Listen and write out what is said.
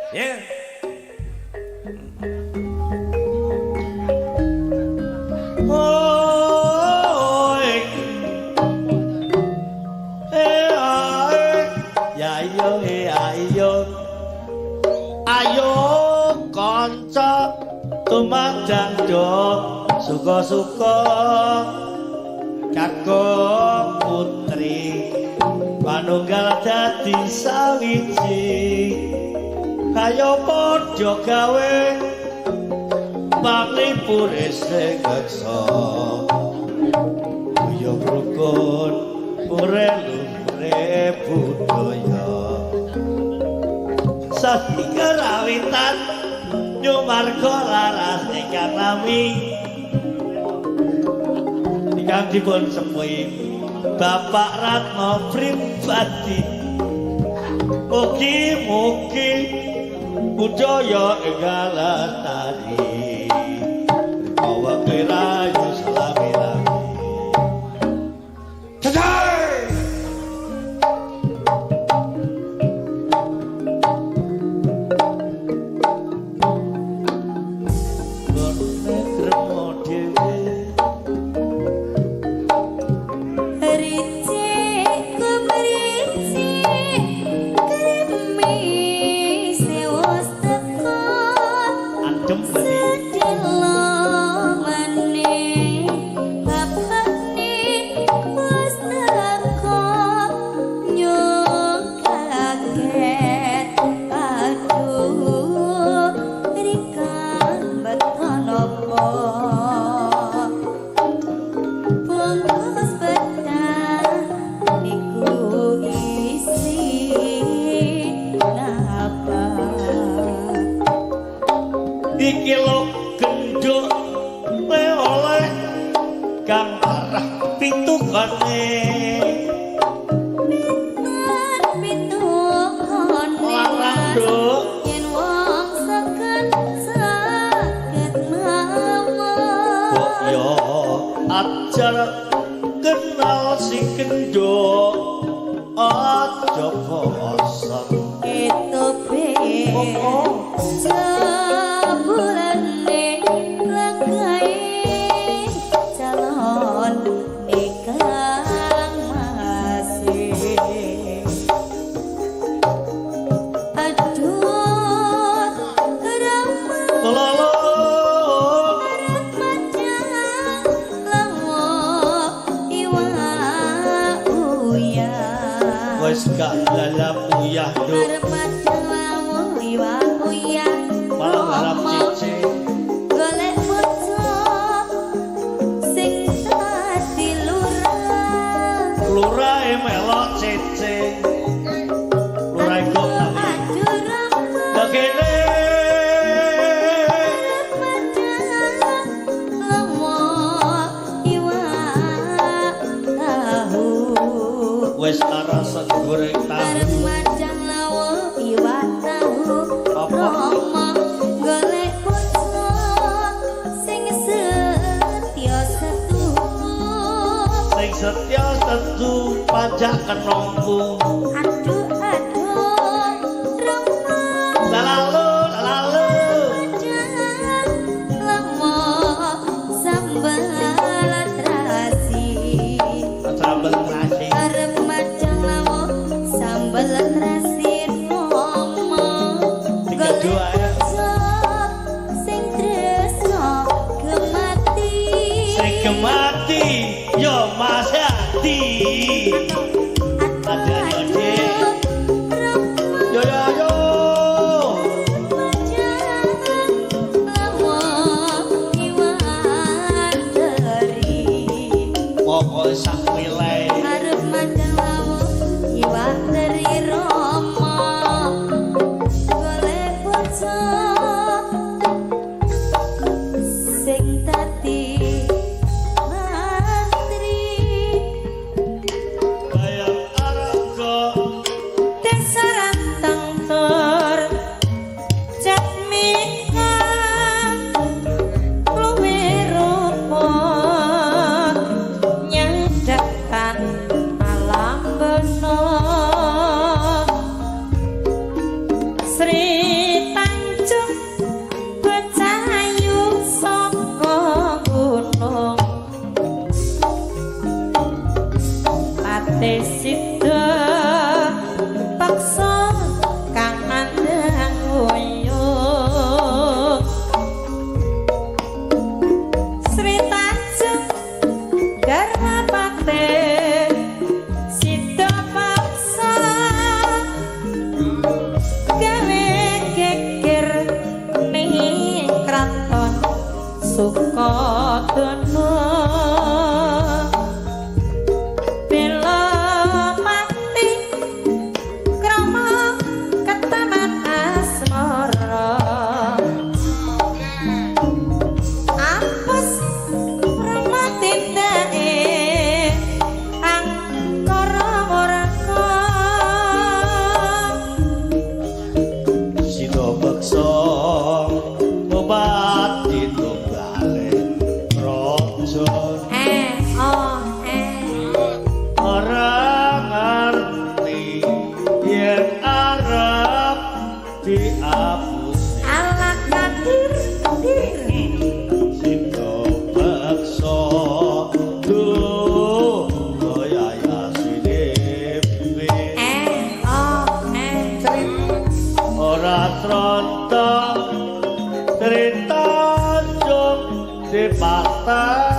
Ya. Oh, ya yo ayo. Ayo kanca tumadang do suka-suka kakung putri panunggal dadi sawiji. Ayo padha gawe panglipure sing geksa guyub rukun pure luhure budaya. Sasi karawitan nyumarga laras ingkang lami ingkang dipun sepuhi Bapak Ratno pribadi. Mugi-mugi budaya enggal lestari awake rayu selami-lami. Cecai! Iki lo genduk oleh kang arah pitukane pitukane larang nduk yen wong seken saged mawon. Kok yo ajar kenal si genduk aja bosen etope sebulane lenggahe calon nikah masih. Aduh rama lolo arep madang lawo iwak uyah. Wis gak lalap uyah nduk. Arep madang lawo iwak uyah. Malah harap cici golek bojo sing dadi lurah. Lurahe melok cici. Lurahe kok Aduh rama kene arep madang lawo iwak tahu. Wis arasa goreng tahu. Arep madang lawo iwak tahu. Apa? Rama golek bojo sing setya setu. Sing setya setu pajak kenongku. Aduh aduh Rama Lalalu lalalu madang lawo sambel terasi. Sambel terasi. Arep madang lawo sambel terasi Rama Tiga dua ya. bojo sing tresno gemati. Sing gemati yo Mas Hadi. Ada Ade. Yo yo yo. Pokoke sak milai. Arep madang lawo iwak teri Rama golek bojo sing dadi mantri. Kaya arga Desa Rantang tur Jatmika luwe rupa nyadhakan alam bena. Sri dono bela mati krama ketaman asmara apes krama tindake angkara murka. Sida beksa bupati tunggale raja. Eh oh eh. Ora ngerti yen arep diapusi. Ala kadir dir. Sida beksa duh yayasine. Eh oh eh. Ora tronto cerita jong dipatani.